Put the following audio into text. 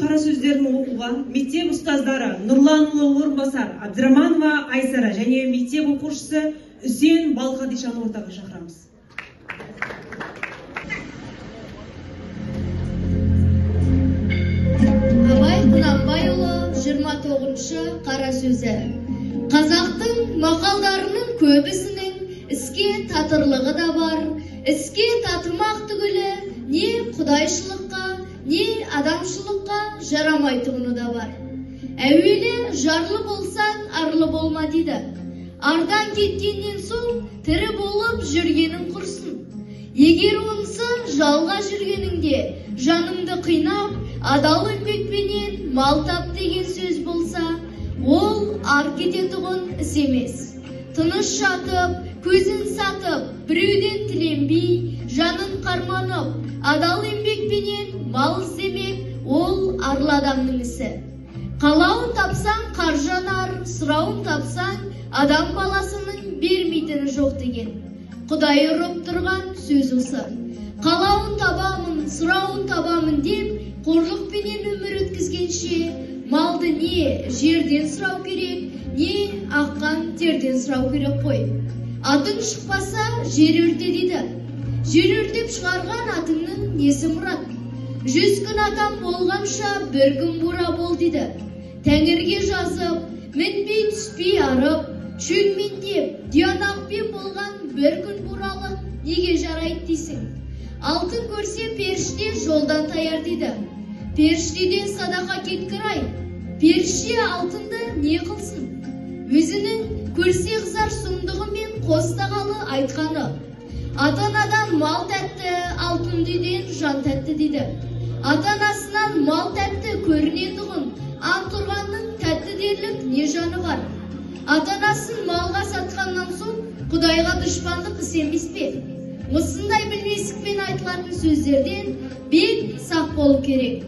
Абайдың қара сөздерін оқуға мектеп ұстаздары Нұрланұлы Орынбасар, Абдраманова Айсара және мектеп оқушысы Үсен Балқадишаны ортаға шақырамыз. Абай Құнанбайұлы 29-шы қара сөзі. Қазақтың мақалдарының көбісінің іске татырлығы да бар, іске татымақ түгілі не құдайшылыққа, не адамшылыққа жарамайтұғыны да бар. Әуелі жарлы болсаң, арлы болма дейді. Ардан кеткеннен соң тірі болып жүргенің құрсын. Егер онысы жалға жүргеніңде жаныңды қинап, адал еңбекпенен мал тап деген сөз болса, ол ар кететұғын іс емес. Тыныш жатып, көзін сатып, біреуден тіленбей, жанын қарманып, адал еңбекпенен мал іздемек, ол арлы адамның ісі. Қалауын тапсаң қаржанар, сұрауын тапсаң адам баласының бермейтіні жоқ деген. Құдай ұрып тұрған сөз осы. Қалауын табамын, сұрауын табамын деп, қорлықпенен өмір өткізгенше, малды не жерден сұрау керек, не аққан терден сұрау керек қой. Атың шықпаса, жер өрте дейді. Жер өртеп шығарған атыңның несі мұрат? 100 күн атам болғанша бір күн бура бол дейді. Тәңірге жазып, мінбей түспей арып, шөлмендеп, дианақпен болған бір күн буралық неге жарайды дейсің? Алтын көрсе періште жолдан таяр дейді. Періштеден садақа кеткір-ай. Періште алтынды не қылсын? Өзінің көрсе қызар сұмдығы мен қостағалы айтқаны. Ата-анадан мал тәтті, алтын үйден жан тәтті дейді. Ата-анасынан мал тәтті көрінетұғын, ант ұрғанның тәтті дерлік не жаны бар? Ата-анасын малға сатқаннан соң Құдайға дұшпандық іс емес пе? Осындай білместікпен айтылатын сөздерден бек сақ болу керек.